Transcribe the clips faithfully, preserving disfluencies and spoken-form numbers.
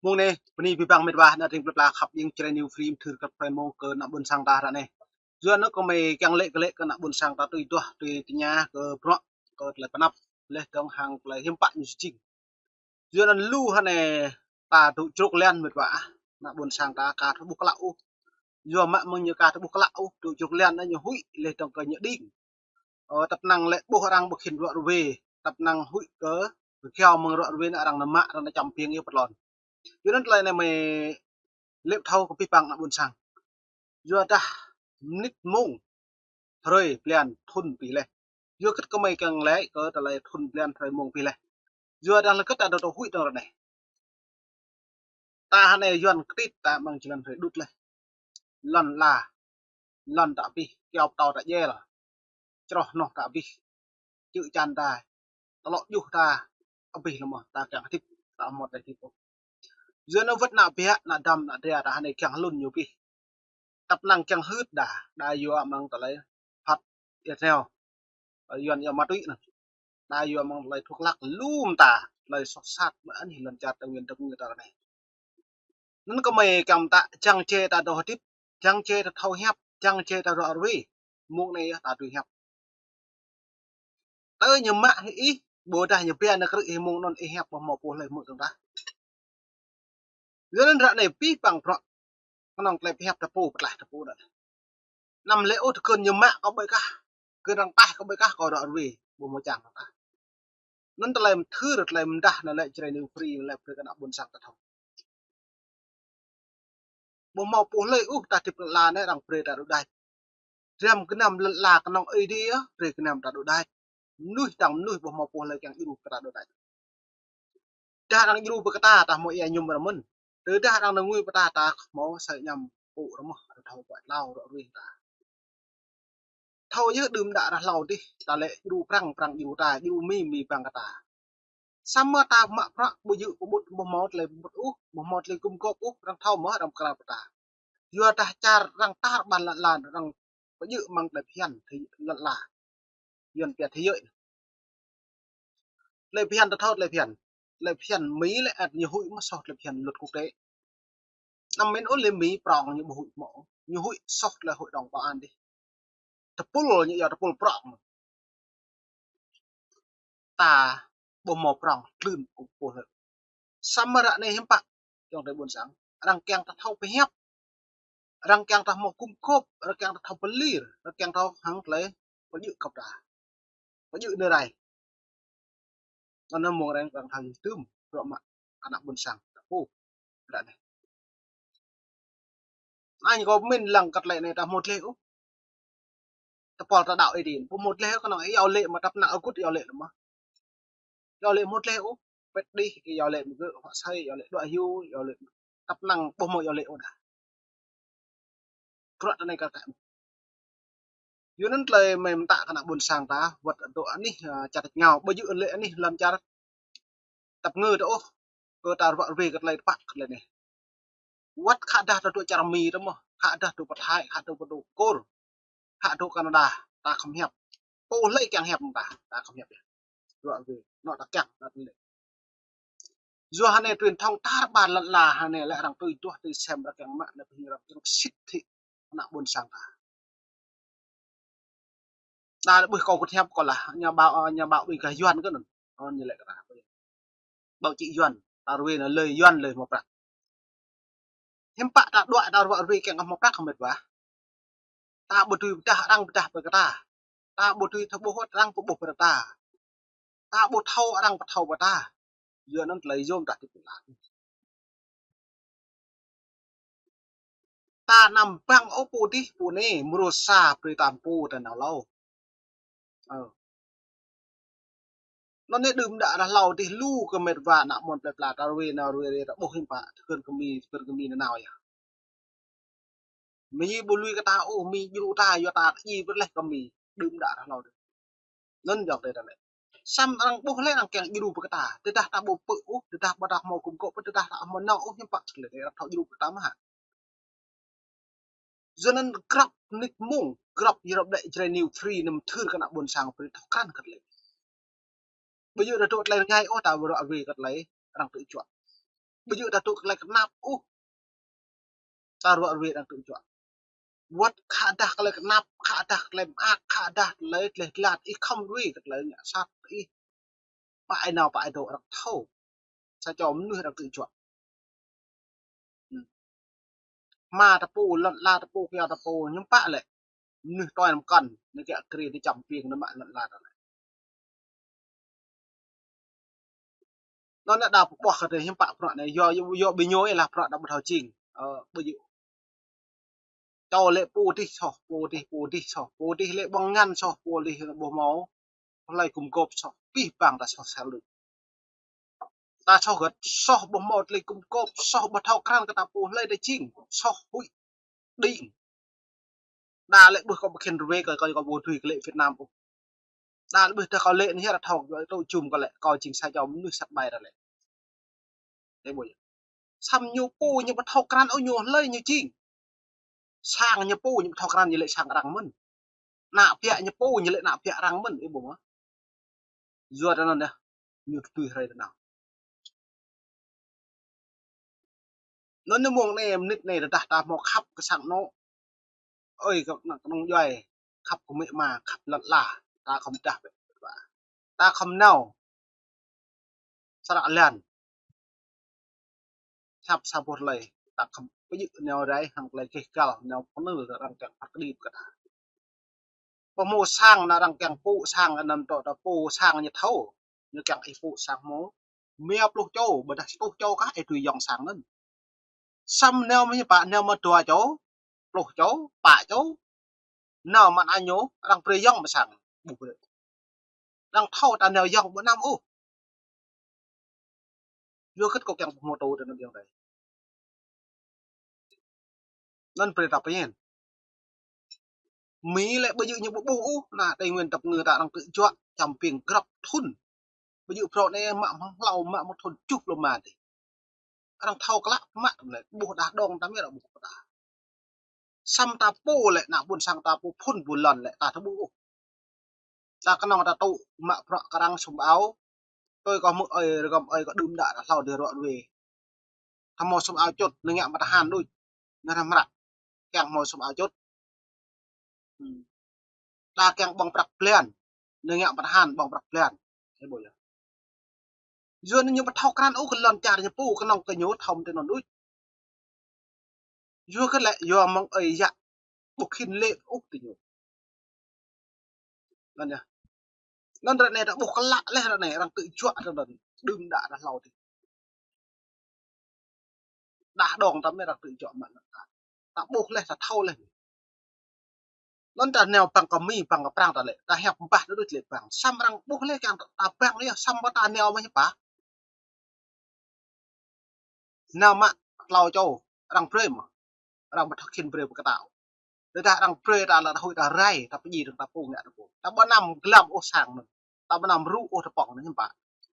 Mông anai, bơni abih bang mĕt wa, ană tring plơi pla khăp ƀing Jrai New Free, mơthưr kơ tơlơi mông kơ ană ƀôn sang ta ră anai. Yua anŭn kơmơi kiăng laĭ kơ lĕ kơ ană ƀôn sang ta tui duah, tui tơña kơ bruă, kơ tơlơi pơanăp, laih dơ̆ng hăng tơlơi hiư̆m pă ñu jing. Yua anŭn lu hơnai ta dŏ čruk lian mĕt wa ah, ană ƀôn sang ta ka thâo ƀuh klă ôh. Yua mă mơ̆ng ñu ka thâo ƀuh klă ôh, dŏ čruk lian anŭn ñu huĭ, laih dơ̆ng kơ ñu đing. Ơ, tăp năng lĕ ƀuh arăng ƀu khĭn ruă ruai, tăp năng huĭ kơ, kơ kiao mơ̆ng ruă ruai anŭn arăng nao mă, arăng nao čăm piêng yơh pơtlon. Yua anŭn tơlơi anai mơi lĕ thâo kơ abih bang ană ƀôn sang. Yua dah mơnit mông, hrơi, blan, thŭn pih laih. Yua hơget kơmơi kiăng laĭ kơ tơlơi thŭn blan hrơi mông pih laih. Yua dah lơkơt ta dŏ tơ huĭ dơ̆ng ră anai. Ta hơnai Yuan kơtit ta amăng jơlan hrơi đŭt laih. Lŏn ala, lŏn ta abih, kiao pơtâo ta djel. Čroh hnoh ta abih. Čư̆ čan ta, tơlŏ djuh ta, abih lơmơ̆, ta kiăng hơdip, ta hmâo tơlơi hơdip ôh. Yua anŭn wơ̆t ană biă, ană dăm, ană dra ta hơnai kiăng hlŭn ñu pih. Tăp năng kiăng hưt đa, đa yua amăng tơlơi phat ia treo. Ơ, Yuan ia ma túy anŭn. Đa yua amăng tơlơi thuốc lắc lŏm ta, tơlơi soh sat mơ̆n hĭ lŏn čar Tây Nguyên dơ̆ng ñu ta ră anai. Anŭn kơmơi kiăng ta, čang čê ta dŏ hơdip, čang čê ta thâo hiăp, čang čê ta ruă ruai. Mông anai yơh ta tui hiăp. Tơ ñu mă hĭ ih, ƀôdah ñu ba nao krư̆ hĭ mông anŭn ih hiăp ƀu hmâo pô hlơi hmư̆ dơ̆ng tah. Yua anŭn ră anai abih bang bruă kơnơ̆ng tơlơi pơhiăp ta pô, pơtlaih ta pô đôč. Anăm lĕ ôh tơkơn ñu mă kơ ƀơi kah, kơn arăng taih kơ ƀơi kah kơ ruă ruai, ƀu hmâo čang dơ̆ng tah. Anŭn tơlơi mơthưr, tơlơi mơdah anŭn lĕ Jrai New Free, lĕ brơi kơ ană ƀôn sang ta thâo. Ƀu hmâo pô hlơi ôh ta hơdip lŏn ala anai arăng brơi ta đôč đač. Răm gơnam lŏn ala kơnơ̆ng Ơi Adai, brơi gơnam ta đôč đač. Mơnuih tang mơnuih ƀu hmâo pô hlơi kiăng djru kơ ta đôč đač. Tơdah arăng djru brơi kơ ta, ta hmâo ia ñum rơmơ̆n. Tơdah arăng nao ngui brơi ta, ta hmâo sa ñăm pŭ rơmơ̆, arăng thâo pơtlao ruă ruai ta. Thâo yơh đưm đă ră hlâo dih, ta lĕ djru Prăng, Prăng djru ta, djru Mi, Mi pơang kơ ta. Samơ̆ ta mă bruă ƀu djơ̆ pơƀut, ƀu hmâo tơlơi pơƀut ôh, ƀu hmâo tơlơi gum gôp ôh, arăng thâo mơ̆ arăng pơkra pơ ta. Yua dah čar arăng tar ƀar lŏn ala, arăng pơdjơ̆ amăng tơlơi phiăn, tơ lŏn ala. Yuan pia thế giới. Tơlơi phiăn ta thâo tơlơi phiăn. Tơlơi phiăn Mi lĕ ăt ñu huĭ mơ̆ soh tơlơi phiăn luật quốc tế. Anăm mĭn ôh lĕ Mi prong ñu ƀu huĭ mơ̆. Ñu huĭ soh tơlơi hội đồng bảo an dih. Tơpul ñu ia tơpul prong. Ta ƀu hmâo prong tlưn kơ pô hlơi. Samơ̆ ră anai hiư̆m pă, ayŏng adơi ƀôn sang. Arăng kiăng ta thâo pơhiăp. Arăng kiăng ta hmâo gum gôp, arăng kiăng ta thâo pơlir, arăng kiăng ta hăng tơlơi pơdjơ̆ kơp ta. Pơdjơ̆ nơrai. Anŭn mơ̆ng arăng kiăng ta hăng tơm, bruă mă ană ƀôn sang ta pô. Ră anai. Anai kâo pơmĭn lăng kơ tơlơi anai ta hmâo tơlơi ôh. Tơpul ta đaŏ Ơi Adai, ƀu hmâo tơlơi kơnơ̆ng iâu laĭ mơ̆ tăp năng agut iâu laĭ lơmơ̆. Iâu laĭ hmâo tơlơi ôh, pĕt đih iâu laĭ mơ̆ gơ̆, huă sai iâu laĭ, đuaĭ hyu iâu laĭ, tăp năng ƀu hmâo iâu laĭ ôh đa. Bruă ta anai kar kaĭ. Yua anŭn tơlơi mơi mơtă kơ ană ƀôn sang ta, wơ̆t dŏ anih, ơ, čar tač rơngiao, ƀu djơ̆ lĕ anih lăm čar tăp ngơ ta ôh, kơ ta ruă ruai kơ tơlơi tơpă kơ tơlơi anai. Wơ̆t khă dah ta dŏ čar Mi ta mơ̆, khă dah dŏ pơ Thái, khă dah dŏ Kur, khă dŏ Canada, ta khŏm hiăp. Pô hlơi kiăng hiăp mơ̆ng ta, ta khŏm hiăp yơh. Ruă ruai, anŏ ta kiăng, ta tơlơi. Yua hơnai truyền thông tar ƀar lŏn ala hơnai lĕ arăng tui duah tui sem arăng kiăng mă, lĕ pơhing arăng kiăng sĭt thĭ ană ƀôn sang ta. Ta lĕ ƀuh kâo kơt hiăp kâo lah, ñu ƀă, ñu ƀă ƀing gah Yuan kơ anŭn. Anŭn ñu lĕ kơ ta. Báo chí Yuan, ta ruai anŭn lơi Yuan lơi hmâo prăk. Hiư̆m pă ta đuaĭ ta ruă ruai kiăng kơ hmâo prăk hơmĕt wa. Ta ƀu dưi pơdah arăng pơdah brơi kơ ta. Ta ƀu dưi thâo ƀuh arăng pơƀuh brơi ta. Ta ƀu thâo arăng pơthâo brơi ta. Yua anŭn tơlơi yôm ta hơdip lăng. Ta anăm băng ôh pô dih pô anai, mrô sa brơi ta pô ta nao hlâo. Ơ. Anŭn anai đưm đă ră hlâo dih lu kơ mĕt wa ană mơnuih plơi pla ta ruai nao ruai ruai ta ƀuh hiư̆m pă, tơkơn kơ Mi, tơkơn kơ Mi nao nao yơh. Mi ƀu lui kơ ta ôh, Mi djru ta, yua ta kơ djai brơi laih kơ Mi, đưm đă ră hlâo dih. Anŭn ayŏng adơi ta lĕ. Samơ̆ arăng ƀuh lĕ arăng kiăng djru brơi kơ ta. Tơdah ta ƀu pơ̆ ôh, tơdah ƀu ta hmâo gum gôp, tơdah ta hmâo nao ôh, hiư̆m pă tơlơi arăng thâo djru brơi ta mơ̆ hă. Yua anŭn grăp mơnit mông, grăp yơh rŏp đĕ Jrai New Free anăm mơthưr kơ ană ƀôn sang brơi thâo krăn kơ tơlơi. Ƀu djơ̆ ta dŏ tơlơi rơngai ôh ta ruă ruai kơ tơlơi arăng tŭ čuă. Ƀu djơ̆ ta tŭ tơlơi kơnap ôh. Ta ruă ruê arăng tŭ juă. Wơ̆t khă dah tơlơi kơnap, khă dah tơlơi mơak, khă dah tơlơi tleh tlat, ih khŏm ruê tơlơi ngă sat ih. Pă ai nao pă ai dŏ arăng thâo. Sa čô mơnuih arăng tŭ juă. Hma ta pô, lŏn ala ta pô, kơyâo ta pô, hiư̆m pă lĕ. Mơnuih tui anăm kăn, anai kiăng kri tơčăm ƀing anai mă lŏn ala ta lĕ. Anŭn anai đa pơƀuh kơ tơlơi hiư̆m pă bruă anai, yua, yua, yua ƀing ñu yơh lah bruă đa ƀu thâo jing. Ơ, ƀu djơ̆. Čô lĕ pô dih soh, pô dih, pô dih soh, pô dih lĕ ƀơ̆ng ngăn soh, pô dih lĕ ƀu hmâo hlơi gum gôp soh, abih bang ta soh sel đôč. Ta soh hơget, soh ƀu hmâo tơlơi gum gôp, soh ƀu thâo krăn kơ ta pô hlơi ta jing, soh huĭ đing. Đa lĕ ƀuh kâo ƀu khĭn ruê kơ kâo, kâo ƀu dưi kơ lĕ Việt Nam ôh. Đa lĕ ƀuh tơdah kâo lĕ anai ta thâo kơ tŭ jum kơ lĕ, kâo jing sa čô mơnuih sat ƀai ta lĕ. Ih ƀuh yơh. Samơ̆ ñu pô ñu ƀu thâo krăn ôh ñu hlơi ñu jing. Sang ñu pô ñu ƀu thâo krăn ñu lĕ sang arăng mơ̆n. Ană ƀiă ñu pô ñu lĕ ană ƀiă arăng mơ̆n, ih ƀuh mơ̆. Yua tơ anŭn yơh, ñu tui hrơi tơ anŭn. Anŭn ñu mông anai, mơnit anai, tơdah ta hmâo khăp kơ sang anŏ. Ơi, kơ ană kơnung djuai, khăp kơ amĭ ama, khăp lŏn ala, ta khŏm dah bĕ. Ta khŏm nao. Sră lan. Khăp sa boh tơlơi, ta khŏm pơjing nao rai, hăng tơlơi gêh gal, nao pơnơ̆l arăng kiăng phat kơđi pơkă ta. Pơhmô sang anai arăng kiăng pŭ sang anăm tŏ ta pô sang ñu thâo. Ñu kiăng ih pŭ sang hmâo rơma pluh čô, ƀôdah sa rơtuh čô kah ih tui yŏng sang anŭn. Samơ̆ nao mơ̆ ñu pă, nao mơ̆ dua čô, pluh čô, pă čô. Nao mơ̆n añu, arăng brơi yŏng mơ̆ sang, ƀu brơi. Arăng thâo ta nao yŏng ƀu anăm ôh. Yua hơget kâo kiăng pơhmô tơ anŭn yơh dai. Anŭn brơi ta pơñen. Mi lĕ ƀu djơ̆ ñu ƀu ƀuh ôh, ană Tây Nguyên tơpă ngă ta arăng tŭ juă, čăm ƀing grăp thŭn. Ƀu djơ̆ bruă anai mă mơ̆ng hlâo mă mơ̆ng thŭn tơjuh pluh rơma dih. Arăng thâo klă mă tơm lĕ, ƀuh đah đong ta mơ̆ arăng ƀuh ta. Samơ̆ ta pô lĕ, ană ƀôn sang ta pô phŭn ƀôn lan lĕ, ta tơ ƀuh ôh. Ta kơnơ̆ng ta tŭ mă bruă kơ arăng sum ao. Tui kâo hmư̆ ơi, rơgăm ơi kâo đưm đă ta hlâo dih ruă ruê. Ta hmâo sum ao čut, nao ngă mơtahan đôč. Nao răm ră. Kiăng hmâo sum ao čut. Hmm. Đa kiăng ƀơ̆ng prăk blan. Nao ngă mơtahan ƀơ̆ng prăk blan. Ih ƀuh yơh. Yua anŭn ñu ƀu thâo krăn ôh kơ lŏn čar ñu pô kơnơ̆ng kơ ñu thâo mơ̆n tơ anŭn đôč. Yua hơget lĕ, yua mơ̆ng ơi yă ƀu khĭn lĕ ôh tơ ñu. Anŭn yơh. Anŭn ră anai ta ƀuh klă leh ră anai arăng tŭ juă ră anŭn đưm đă ră hlâo dih. Đah đong ta mơ̆ arăng tŭ juă mă anŭn ta. Ta ƀuh leh, ta thâo leh. Anŭn ta nao bang kơ Mi, bang kơ Prang ta lĕ, ta hiăp ƀah đôč lĕ bang. Samơ̆ arăng ƀuh leh kiăng ta bang leh, samơ̆ ta nao mơ̆ hiăp ƀah. Nao mă tlâo čô, arăng brơi mơ̆. Arăng ƀu thâo khĭn brơi pơkă ta. Tơdah arăng brơi ta lĕ ta huĭ ta rai, ta pơjing dơ̆ng ta pô ngă ta pô. Ta ƀu anăm glăm ôh sang anŭn. Ta ƀu anăm rŭ ôh tơpŏng anŭn hiư̆m pă.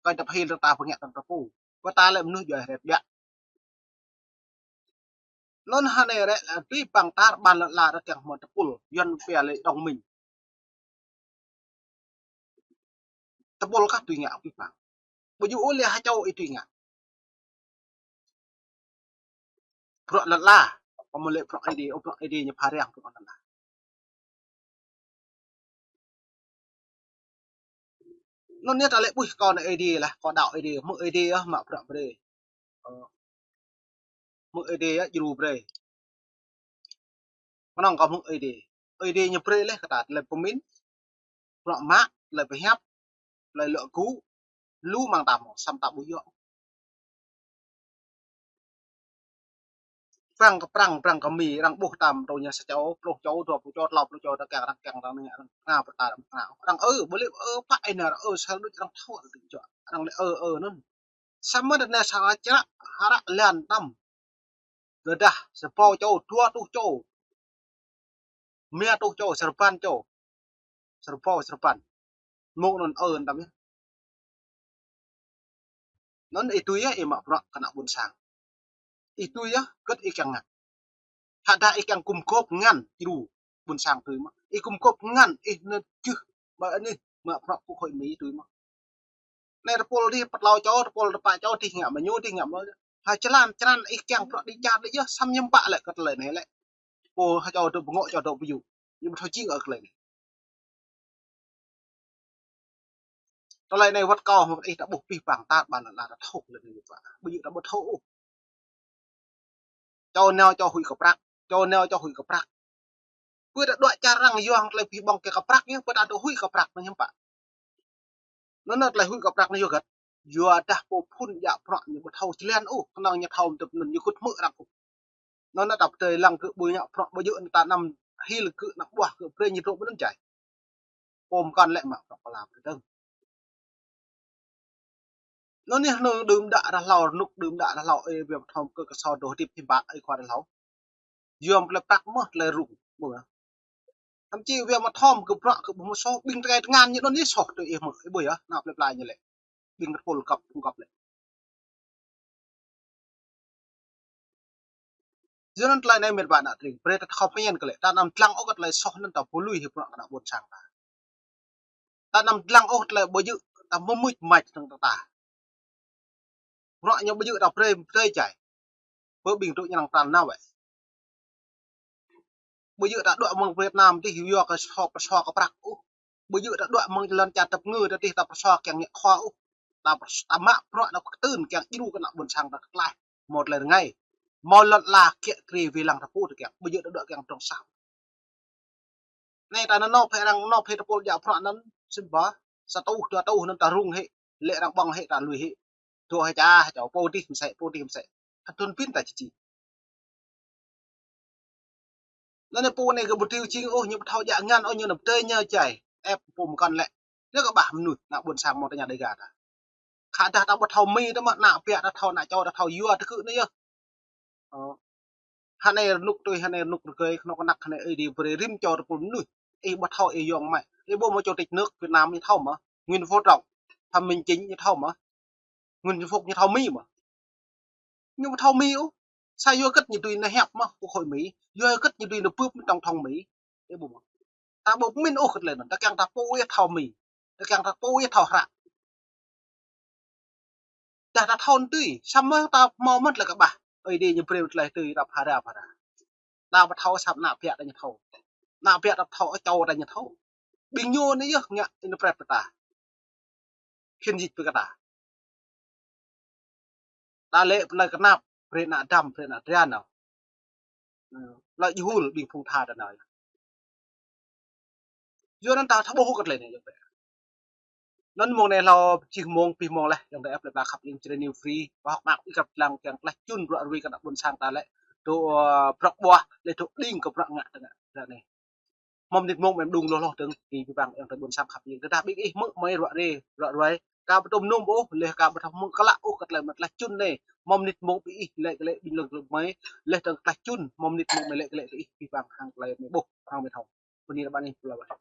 Kơi ta pơhil dơ̆ng ta pơngă dơ̆ng ta pô. Kơ ta lĕ mơnuih djuai hret biă. Anŭn hơnai rĕ lĕ abih bang tar ƀan lŏn ala rĕ kiăng hmâo tơpul, Yuan pia lĕ đồng minh. Tơpul kah tui ngă abih bang. Ƀu djơ̆ ôh lĕ ha čô ih tui ngă. Bruă lŏn ala, kơ mơ̆ lĕ bruă Ơi Adai, ơ bruă Ơi Adai ñu pha răng bruă lŏn ala. Anŭn ñu ta lĕ ƀuh kơ ană Ơi Adai lah, kơ đaŏ Ơi Adai, hmư̆ Ơi Adai yơh mă bruă brơi. Ơ, hmư̆ Ơi Adai yơh djru brơi. Kơnơ̆ng kơ hmư̆ Ơi Adai. Ơi Adai ñu brơi leh kơ ta tơlơi pơmĭn, bruă mă, tơlơi pơhiăp, tơlơi luă gŭ, lu mơ̆ng ta hmâo, samơ̆ ta ƀu djơ̆. Prang kơ Prang, Prang kơ Mi, arăng ƀuh tam tơ ñu sa čô, pluh čô, dua pluh čô, tlâo pluh čô, ta kiăng, arăng kiăng, arăng nao, arăng pơtă, arăng nao. Arăng ơ, ƀu lĕ ơ, pă ih nao, ơ, sa đôč arăng thâo, arăng tŭ juă, arăng lĕ ơ, ơ, anŭn. Samơ̆ ta nao sa čră, hră lan tam. Tơdah sa rơbâo čô, dua rơtuh čô. Rơma rơtuh čô, sa rơbăn čô. Sa rơbâo, sa rơbăn. Mơ̆ng anŭn ơ tam yơh. Anŭn ih tui yơh, ih mă bruă kơ ană ƀôn sang. Ih tui yơh, hơget ih kiăng ngă. Hă dah ih kiăng gum gôp ngăn djru ƀôn sang tui mơ̆. Ih gum gôp ngăn, ih nao jưh, ƀơi anih, mă bruă quốc hội Mi tui mơ̆. Anai tơpul dih pơ tlâo čô, tơpul tơpă čô, dih ngă mơ̆ ñu, dih ngă mơ̆. Ha črăn, črăn ih kiăng bruă đĭ čar đĭ yơh, samơ̆ hiư̆m pă lĕ kơ tơlơi anai lĕ. Pô ha čô dŏ bơngŏ, čô dŏ bơyŭ. Ñu ƀu thâo jing ôh tơlơi anai. Tơlơi anai wơ̆t kâo, wơ̆t ih ta ƀuh pih pang tar ƀar lŏn ala ta thâo tơlơi anai hiư̆m pă. Ƀu djơ̆ ta ƀu thâo ôh. Čô nao čô huĭ kơ prăk, čô nao čô huĭ kơ prăk. Pơ ta đuaĭ čar arăng yua hăng tơlơi pih ƀơ̆ng kiăng kơ prăk yơh, pơ ta dŏ huĭ kơ prăk anŭn hiư̆m pă. Anŭn tơlơi huĭ kơ prăk anŭn yua hơget? Yua dah pô phŭn djă bruă ñu ƀu thâo jơlan ôh, kơnơ̆ng ñu thâo mơ̆n tơpă anŭn ñu kŭt hmư̆ arăng ôh. Anŭn ta pơdơi lăng gơ̆ ƀu djă bruă, ƀu djơ̆ ta anăm hil gơ̆ anăm ƀuah gơ̆ brơi ñu dŏ ƀơi anŭn jai. Pô mơkăn lĕ mă bruă pơla pơdơ̆ng. Anŭn anai hơnơ̆ng đưm đă ră hlâo, rơnŭk đưm đă ră hlâo, ơi, wơ̆t thâo kơ kơsô dŏ hơdip hiư̆m pă, ơi, khua ră hlâo. Yua mơ̆ tơlơi prăk mơ̆ tơlơi rŭng, ƀuh yơh. Thậm chí wơ̆t mơ̆ thâo kơ bruă kơ ƀuh mơ̆ soh, ƀing tơkai tơngan ñu anŭn anai soh tui ih mơ̆, ih ƀuh yơh, ană plơi pla ñu lĕ. Ƀing kơpul kăp, kơpul kăp lĕ. Yua anŭn tơlơi anai mĕt wa ană tring, brơi ta thâo pơñen kơ lĕ, ta anăm dlăng ôh kơ tơlơi soh anŭn ta pơlui hĭ bruă kơ ană ƀôn sang ta. Ta anăm dlăng ôh tơlơi ƀu djơ̆ ta mơmŭč mač hăng ta. Bruă ñu ƀu djơ̆ ta brơi, brơi jai. Pơ ƀing dŏ ñu arăng pran nao wĕ. Ƀu djơ̆ ta đuaĭ mơ̆ng Việt Nam tih yua kơ soh, pơsoh kơ prăk ôh. Ƀu djơ̆ ta đuaĭ mơ̆ng lŏn čar tơpơngư ta tih ta pơsoh kiăng ngă khua ôh. Ta pơs-, ta mă bruă anŭn kơtưn kiăng djru kơ ană ƀôn sang ta kơ tlaih. Hmâo tơlơi rơngai. Hmâo lŏn ala kiă kriê wai lăng ta pô ta kiăng. Ƀu djơ̆ ta đuaĭ kiăng dŏng sah. Anai ta nao nao phe arăng, nao phe tơpul djă bruă anŭn, sim ba, sa tuh, dua tuh anŭn ta rŭng hĭ, lĕ arăng ƀơ̆ng hĭ, ta lui hĭ. Dŏ hĭ ča, hĭ ča, pô dih mơsĕ, pô dih mơsĕ. Hơdôm pin ta či či. Anŭn anai pô anai gơ̆ ƀu thâo jing ôh, ñu ƀu thâo djă ngăn ôh, ñu anŭn pơdơi ñu jai. Ĕp pô mơkăn lĕ. Ñu kơ ƀah mơnuih, ană ƀôn sang mơ̆ng tơña Đêga ta. Khă dah ta ƀu thâo Mi tơma, ană piă ta thâo, ană čô ta thâo, yua tơkư̆ anai yơh. Ơ. Hơnai rơnŭk tui, hơnai rơnŭk rơgơi, kơnuk kơna, hơnai Ơi Adai brơi rĭm čô tơpul mơnuih. Ih ƀu thâo ih yŏng mă. Ih ƀuh mơ̆ chủ tịch nước Việt Nam ñu thâo mơ̆? Nguyễn Phú Trọng, Phạm Minh Chính ñu thâo mơ̆? Nguyễn Xuân Phúc ñu thâo Mi mơ̆? Ñu ƀu thâo Mi ôh. Sa yua hơget ñu dưi nao hiăp mơ̆ Quốc hội Mi? Yua hơget ñu dưi nao bưp mơ̆ tổng thống Mi? Ih ƀuh mơ̆? Ta ƀu pơmĭn ôh kơ tơlơi anŭn. Ta kiăng ta pô yơh thâo Mi. Ta kiăng ta pô yơh thâo hră. Dah ta thâo anŭn tui, samơ̆ ta hmâo mơ̆n tơlơi kơ ƀah. Ơi Adai ñu brơi tơlơi tui ta phara phara. Ta ƀu thâo samơ̆ ană piă ta ñu thâo. Ană piă ta thâo, čô ta ñu thâo. Ƀing ñu anai yơh ngă interpret pơ ta. Phiên dịch pơ kơ ta. Ta lĕ pơ anai kơnăp, brơi ană Adam, brơi ană Adrian nao. Ơ, lĕ jơhul ƀing phung tha ta nao. Yua anŭn ta thâo ƀuh kơ tơlơi anai yơh. Anŭn mông anai hlâo čih mông, pih mông laih, ayŏng adơi plơi pla khăp, ayŏng Jrai New Free, pơhŏk mơak ih kăp lăng kiăng tlaih čun bruă ruai kơ ană ƀôn sang ta lĕ. Dŏ, ơ, prăk ƀuah, lĕ dŏ đing kơ bruă ngă ta ngă, ră anai. Mơ̆ng mơnit mông mơ̆ng đung hloh hloh dơ̆ng, ih pih pang ayŏng adơi ƀôn sang khăp, ih tơdah ƀing ih hmư̆ mơi ruă rê, ruă ruai, ka ƀu tŭm num ôh, lĕ ka ƀu thâo hmư̆ klă ôh kơ tơlơi mă tlaih čun anai. Mơ̆ng mơnit mông ƀing ih lĕ kơ lĕ ƀing lŏng lŏng mơi, lĕ tơ̆ng tlaih čun, mơ̆ng mơnit mông mơi lĕ kơ lĕ kơ ih pih pang hăng tơlơi mơi ƀuh, hăng mơi thâo. Bơni rơbat ih, pơla ƀai.